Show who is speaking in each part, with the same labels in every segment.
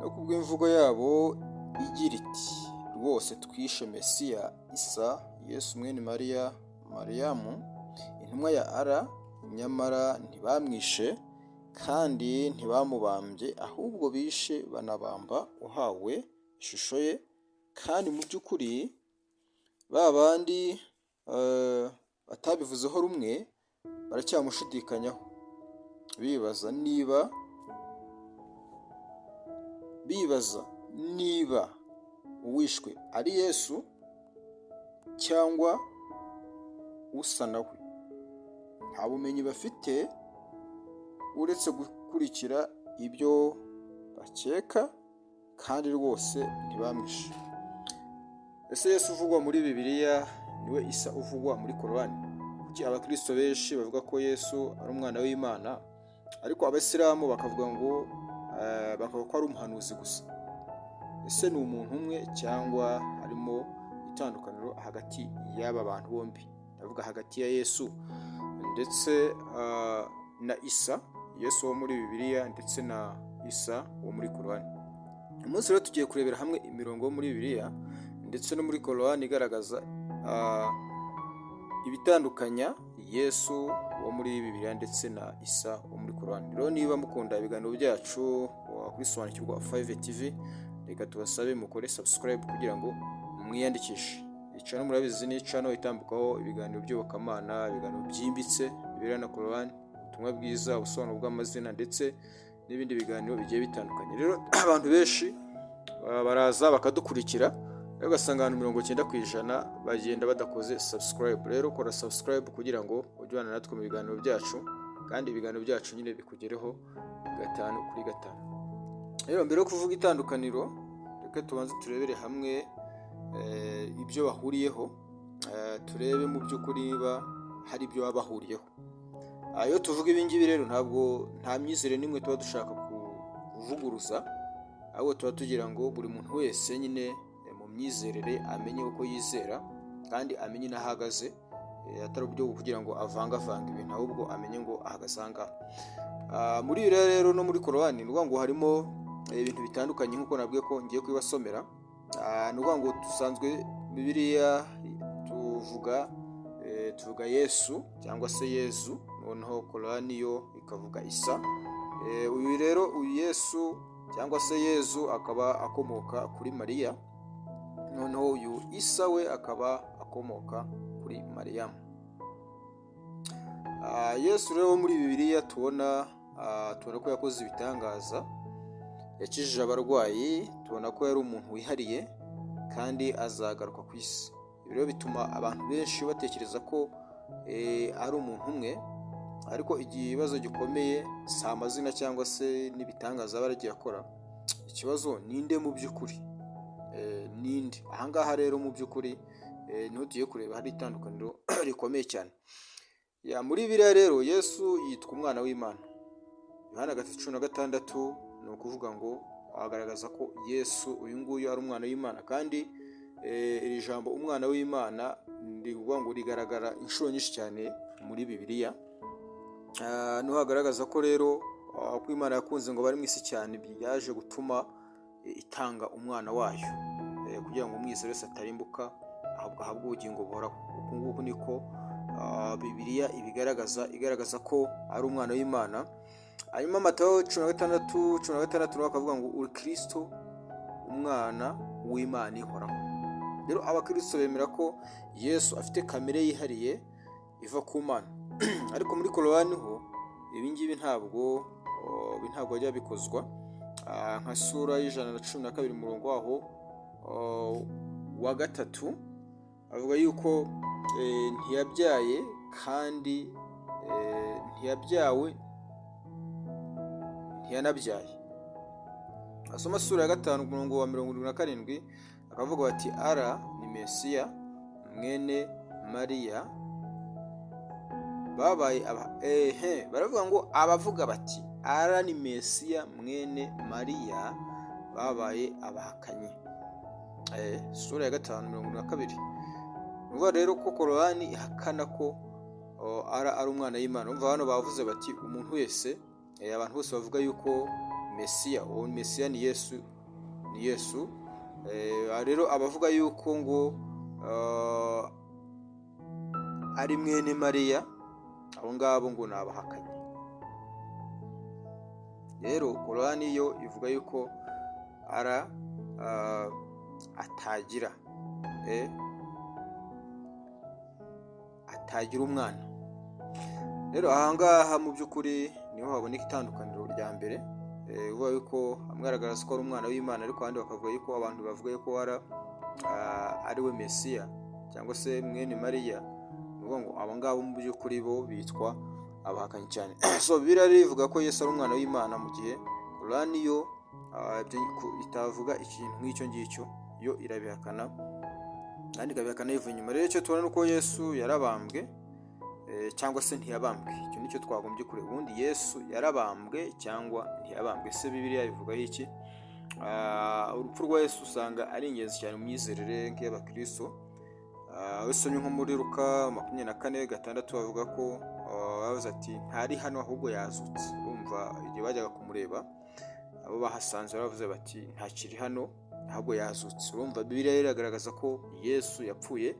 Speaker 1: No kubw'imvugo yabo igira iti: "Rwose twishe Mesiya Isa, Yesu mwene Mariya, Mariyamu, intumwa ya Allah, nyamara ntibamwishe kandi ntibamubambye, ahubwo bishe banabamba uhawe ishusho ye. Kandi mu by'ukuri ba bandi batabivuzeho rumwe baracyamushidikanyaho, bibaza niba uwishwe ari Yesu cyangwa usa nawe. Nta bumenyi bafite uretse gukurikira ibyo bakeka, kandi rwose ntibamwishe." Ese Yesu uvugwa muri Bibiliya niwe Isa uvugwa muri Korowani? Kuki abakristo benshi bavuga ko Yesu ari umwana w'Imana, ariko Abasilamu bakavuga ko ari umuhanuzi gusa? Ese ni umuntu umwe cyangwa harimo itandukaniro hagati y'aba bantu bombi? Ndavuga hagati ya Yesu ndetse na Isa, Yesu wo muri Bibiliya ndetse na Isa wo muri Korowani. Uyu munsi rero tugiye kurebera hamwe imirongo yo muri Bibiliya ndetse no muri Korowani igaragaza ibitandukanya Yesu wo muri Bibiliya ndetse na Isa wo muri Korowani. Rero niba mukunda ibiganiro byacu kuri Sobanukirwa 5 TV, reka tubasabe mukore subscribe kugira ngo mwiyandikishe. Channel murabizi ni channel itambukaho ibiganiro by'iyobokamana, ibiganiro byimbitse Bibiliya na Korowani, ubutumwa bwiza, ubusobanuro bw'amazina ndetse n'ibindi biganiro bigiye bitandukanye. Rero abantu benshi baraza bakadukurikira, rero ugasanga abantu 90% bagenda badakoze subscribe. Rero kora subscribe kugira ngo ujye ubana natwe mu biganiro byacu, kandi ibiganiro byacu nyine bikugereho gatanu kuri gatanu. Rero mbere yo kuvuga itandukaniro, reka tubanze turebere hamwe ibyo bahuriyeho, turebe mu by'ukuri niba hari ibyo baba bahuriyeho. Iyo tuvuga ibi ngibi rero, ntabwo nta myizerere n'imwe tuba dushaka kuvuguruza, ahubwo tuba tugira ngo buri muntu wese nyine mu myizerere amenye uko yizera kandi amenye n'aho ahagaze, atari uburyo bwo kugira ngo avangavange ibintu, ahubwo amenye ngo ahagaze aha ngaha. Muri Bibiliya rero no muri Korowani, ni ukuvuga ngo harimo ibintu bitandukanye nk'uko nabwiye ko ngiye kubibasomera. Ni ukuvuga ngo dusanzwe Bibiliya tuvuga Yesu cyangwa se Yezu, noneho Korowani yo ikavuga Isa. Uyu rero, uyu Yesu cyangwa se Yezu, akaba akomoka kuri Mariya, noneho uyu Isa we akaba akomoka kuri Mariyamu. Yesu rero wo muri Bibiliya tubona ko yakoze ibitangaza, yakijije abarwayi, tubona ko yari umuntu wihariye kandi azagaruka ku isi. Ibi rero bituma abantu benshi batekereza ko ari umuntu umwe, ariko ikibazo gikomeye si amazina cyangwa se n'ibitangaza aba yaragiye akora. Ikibazo ninde mu by'ukuri? Ninde? Ahangaha rero mu by'ukuri niho tugiye kureba hari itandukaniro rikomeye cyane. Ya, muri Bibiliya rero Yesu yitwa umwana w'Imana. Yohana 3:16, ni ukuvuga ngo agaragaza ko Yesu uyu nguyu ari umwana w'Imana, kandi iri jambo umwana w'Imana rivuga ngo rigaragara inshuro nyinshi cyane muri Bibiliya. Niho hagaragaza ko rero ko Imana yakunze ngo bari mu isi cyane, byaje gutuma itanga umwana wayo kugira ngo umwizera wese atarimbuka, ahubwo ahabwe ubugingo buhoraho. Uku nguku niko Bibiliya ibigaragaza, igaragaza ko ari umwana w'Imana. Hanyuma Matayo 16:16 nawe akavuga ngo uri Kristo, umwana w'Imana ihoraho. Rero abakristo bemera ko Yesu afite kamere yihariye iva ku Mana, ariko muri Korowani ho ibi ngibi ntabwo bijya bikozwa. Nka sura ya 112, umurongo waho wa 3, avuga yuko ntiyabyaye kandi ntiyabyawe, ntiyanabyaye. Asoma sura ya 5, umurongo wa 77, akavuga bati: "Ara ni Mesiya mwene Mariya." Babaye aba ehe, baravuga ngo abavuga bati "Ara ni Mesiya mwene Mariya" babaye abahakanyi. Sura ya 5, 72. Ni ukuvuga rero ko Korowani ihakana ko Ara ari umwana w'Imana. Urumva hano bavuze bati umuntu wese, abantu bose bavuga yuko Mesiya. Uwo Mesiya ni Yesu, ni Yesu. Rero abavuga yuko ngo ari mwene Mariya, abo ngabo ngo ni abahakanyi. Rero Korani yo ivuga yuko ara atagira umwana. Rero ahangaha mu by'ukuri niho haboneka itandukaniro rya mbere, uvuga yuko hamwe hagaragaza ko ari umwana w'Imana, ariko abandi bakavuga yuko, abantu bavuga yuko ari we Mesiya cyangwa se mwene Mariya. Ni ukuvuga ngo abo ngabo mu by'ukuri bo bitwa abahakanyi cyane. So Bibiliya rero ivuga ko Yesu ari umwana w'Imana, mu gihe Korani yo ibyo itavuga ikintu nk'icyo ngicyo, yo irabihakana kandi ikabihakana yivuye inyuma. Rero icyo tubona ni uko Yesu yarabambwe cyangwa se ntiyabambwe. Icyo nicyo twagombye kureba. Ubundi Yesu yarabambwe cyangwa ntiyabambwe? Ese Bibiliya ivugaho iki? Urupfu rwa Yesu usanga ari ingenzi cyane mu myizerere nk'iy'abakristo. Usomye nko muri Luka 24:6, bavuga ko bavuze ati: "Ntari hano, ahubwo yazutse." Urumva, igihe bajyaga kumureba, abo bahasanze baravuze bati: "Ntakiri hano, ahubwo yazutse." Urumva, Bibiliya rero iragaragaza ko Yesu yapfuye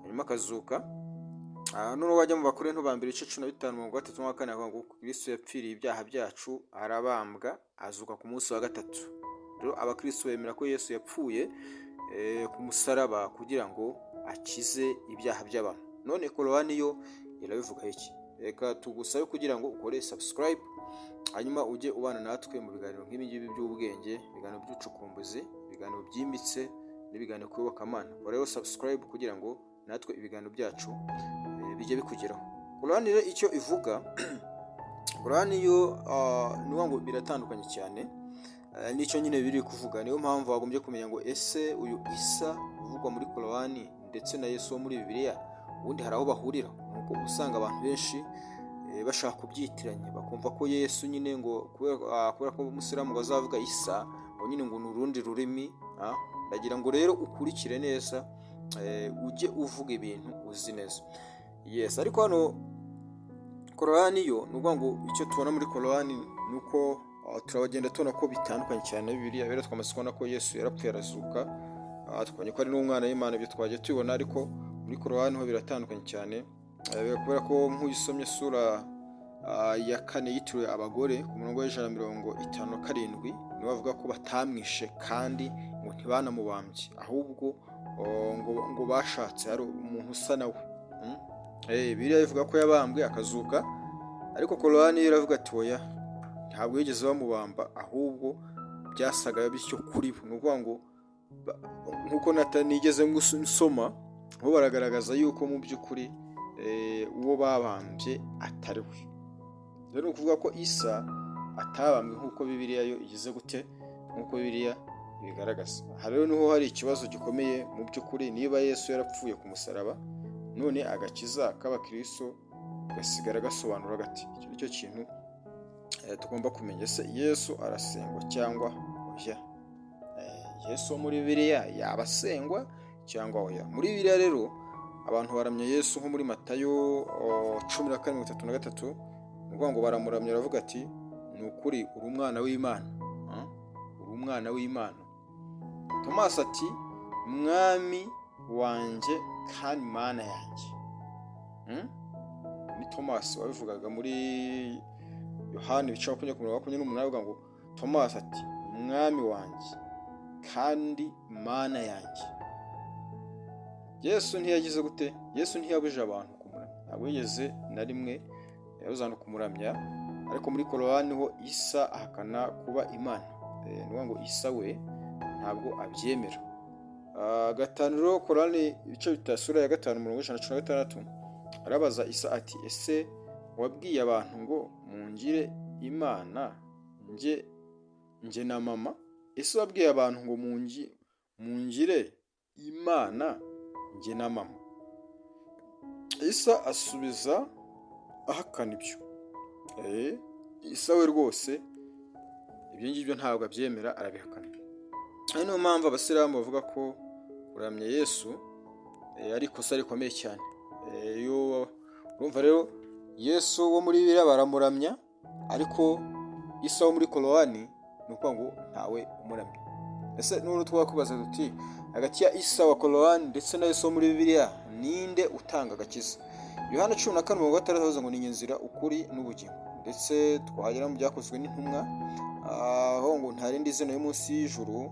Speaker 1: hanyuma akazuka. Noneho wajya mu Bakorinto ba mbere, igice 15, mirongo gatatu na kane, bavuga ngo Kristo yapfiriye ibyaha byacu, arabambwa, azuka ku munsi wa gatatu. Rero abakristo bemera ko Yesu yapfuye ku musaraba kugira ngo akize ibyaha by'abantu. None Korowani yo irabivuga iki? Reka tugusabe kugira ngo ukore subscribe, hanyuma ujye ubana natwe mu biganiro nk'ibi ngibi by'ubwenge, ibiganiro by'ubucukumbuzi, ibiganiro byimbitse n'ibiganiro ku iyobokamana. Kora rero subscribe kugira ngo natwe ibiganiro byacu bijye bikugeraho. Korowani rero icyo ivuga, Korowani yo ni ukuvuga ngo biratandukanye cyane n'icyo nyine biri kuvuga. Niyo mpamvu wagombye kumenya ngo: ese uyu Isa uvugwa muri Korowani ndetse na Yesu wo muri Bibiliya, ubundi hari aho bahurira? Nuko usanga abantu benshi bashaka kubyitiranya, bakumva ko Yesu nyine ngo kubera ko umusilamu ngo azavuga Isa, ngo nyine ngo ni urundi rurimi. Ndagira ngo rero ukurikire neza, ujye uvuga ibintu uzi neza. Yes, ariko hano Korowani yo, ni ukuvuga ngo icyo tubona muri Korowani ni uko turagenda tubona ko bitandukanye cyane na Bibiliya. Rero twamaze kubona ko Yesu yarapfuye arazuka, twabonye ko ari n'umwana w'Imana, ibyo twagiye tubibona. Ariko muri Korowani ho biratandukanye cyane, kubera ko nk'uyisomye sura ya 4 yitiriwe abagore, ku murongo wa 157, nibo bavuga ko batamwishe kandi ngo ntibanamubambye, ahubwo ngo bashatse hari umuntu usa nawe. Bibiliya ivuga ko yabambwe akazuka, ariko Korowani yo iravuga ati: "Oya, ntabwo yigeze bamubamba, ahubwo byasaga bityo kuri bo." Ni ukuvuga ngo nk'uko nigeze nsoma, bo baragaragaza yuko mu by'ukuri uwo babambye atari we. Rero ni ukuvuga ko Isa atabambwe nk'uko Bibiliya yo igize gute, nk'uko Bibiliya ibigaragaza. Aha rero niho hari ikibazo gikomeye mu by'ukuri. Niba Yesu yarapfuye ku musaraba, none agakiza k'abakristo gasigara gasobanura gati? Icyo ni cyo kintu tugomba kumenya. Ese Yesu arasengwa cyangwa oya? Yesu wo muri Bibiliya yaba asengwa cyangwa oya? Muri Bibiliya rero abantu baramya Yesu, nko muri Matayo 14:33, ni ukuvuga ngo baramuramya, baravuga ati: "Ni ukuri uri umwana w'Imana." Uri umwana w'Imana. Tomasi ati: "Mwami wanjye kandi Mana yanjye." Ni Tomasi wabivugaga muri Yohani ibice 20 ku murongo 28, avuga ngo Tomasi ati: "Mwami wanjye kandi Mana yanjye." Yesu ntiyagize gute? Yesu ntiyabujije abantu kumuramya, ntabwo yigeze na rimwe yabuza abantu kumuramya. Ariko muri Korowani ho Isa ahakana kuba Imana. Ni ukuvuga ngo Isa we ntabwo abyemera. Gatanu rero, Korani ibice bitatu, sura ya 5, umurongo wa 116, arabaza Isa ati: "Ese wabwiye abantu ngo mungire Imana njye na mama? Ese wabwiye abantu ngo mungire Imana njye na mama?" Isa asubiza ahakana ibyo. Isa we rwose ibyo ngibyo ntabwo abyemera, arabihakana. Ari niyo mpamvu abasilamu bavuga ko kuramya Yesu ari ikosa rikomeye cyane. Iyo urumva rero, Yesu wo muri Bibiliya baramuramya, ariko Isa wo muri Korowani Ni ukuvuga ngo ntawe umuramya. Ese n'ubu twakwibaza tuti: hagati ya Isa wa Korowani ndetse na Yesu wo muri Bibiliya, ninde utanga agakiza? Yohana 14:6 avuze ngo: "Ni inzira, ukuri n'ubugingo." Ndetse twagera mu Byakozwe n'Intumwa, aho ngo nta rindi zina yo munsi y'ijuru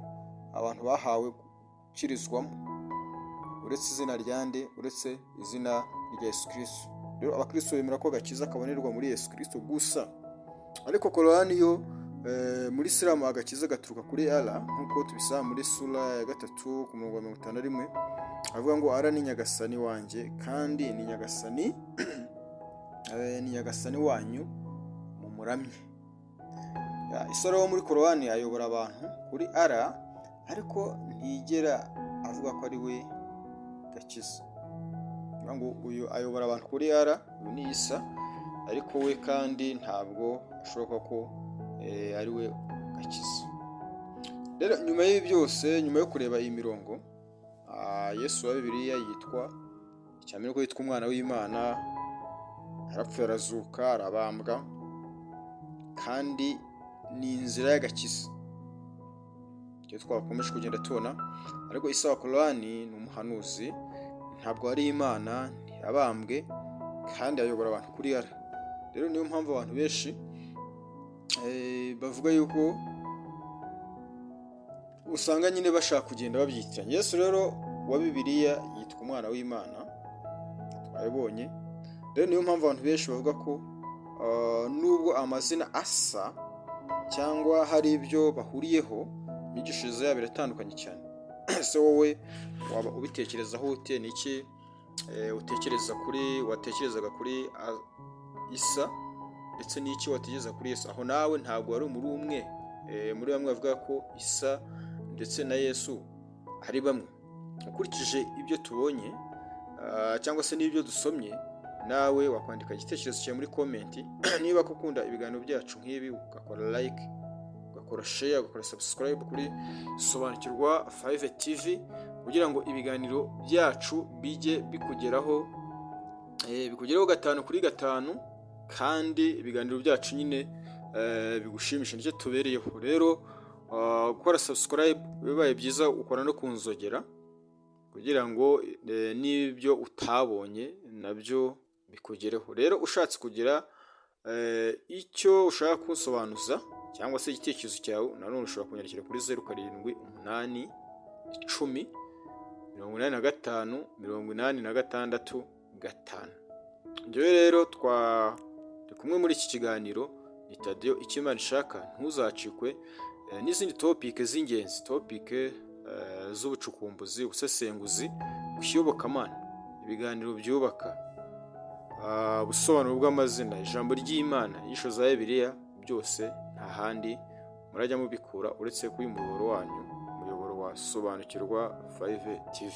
Speaker 1: abantu bahawe gukirizwamo uretse izina rya nde? Uretse izina rya Yesu Kristo. Rero abakristo bemera ko agakiza kabonerwa muri Yesu Kristo gusa. Ariko Korowani yo, muri Isilamu agakiza gaturuka kuri Allah, nk'uko tubisaba muri sura ya 3 ku murongo wa 51, avuga ngo: "Allah ni nyagasani wanjye kandi ni nyagasani wanyu, mumuramye." Isa wo muri Korowani ayobora abantu kuri Allah, ariko ntiyigera avuga ko ari we gakiza. Kuvuga ngo uyu ayobora abantu kuri Allah, uyu ni Isa, ariko we kandi ntabwo ashoboka ko ari we gakiza. Rero nyuma y'ibi byose, nyuma yo kureba iyi mirongo, Yesu wa Bibiliya yitwa, icya mbere ko yitwa umwana w'Imana, yarapfuye, arazuka, arabambwa, kandi ni inzira y'agakiza, icyo twakomeje kugenda tubona. Ariko Isa wa Korani ni umuhanuzi, ntabwo ari Imana, ntiyabambwe, kandi ayobora abantu kuri Allah. Rero niyo mpamvu abantu benshi bavuga yuko usanga nyine bashaka kugenda babyitiranya. Yesu rero wa Bibiliya yitwa umwana w'Imana, twabibonye. Rero niyo mpamvu abantu benshi bavuga ko nubwo amazina asa cyangwa hari ibyo bahuriyeho, imyigishirize yabo iratandukanye cyane. Ese wowe waba ubitekerezaho ute? Ni iki utekereza kuri, watekerezaga kuri Isa, ndetse n'iki watekereza kuri Yesu? Aho nawe ntabwo wari muri umwe muri bamwe bavuga ko Isa ndetse na Yesu ari bamwe? Ukurikije ibyo tubonye cyangwa se n'ibyo dusomye, nawe wakwandika igitekerezo cyawe muri comment. Niba ukunda ibiganiro byacu nk'ibi, ugakora like, ugakora share, ugakora subscribe kuri Sobanukirwa 5 TV, kugira ngo ibiganiro byacu bijye bikugeraho, bikugeraho gatanu kuri gatanu, kandi ibiganiro byacu nyine bigushimisha. Nicyo tubereyeho. Rero gukora subscribe bibaye byiza ukora no kunzogera, kugira ngo n'ibyo utabonye nabyo bikugereho. Rero ushatse kugira icyo ushaka kunsobanuza cyangwa se igitekerezo cyawe, nanone ushobora kunyandikira kuri 0781085865. Njyewe rero twa kumwe muri iki kiganiro ni Tadeyo icyo Imana ishaka. Ntuzacikwe n'izindi topic z'ingenzi, topic z'ubucukumbuzi, ubusesenguzi ku iyobokamana, ibiganiro byubaka, ubusobanuro bw'amazina, ijambo ry'Imana, inyigisho za Bibiliya, byose nta handi murajya mubikura uretse kuri uyu muyoboro wanyu, umuyoboro wa Sobanukirwa 5 TV.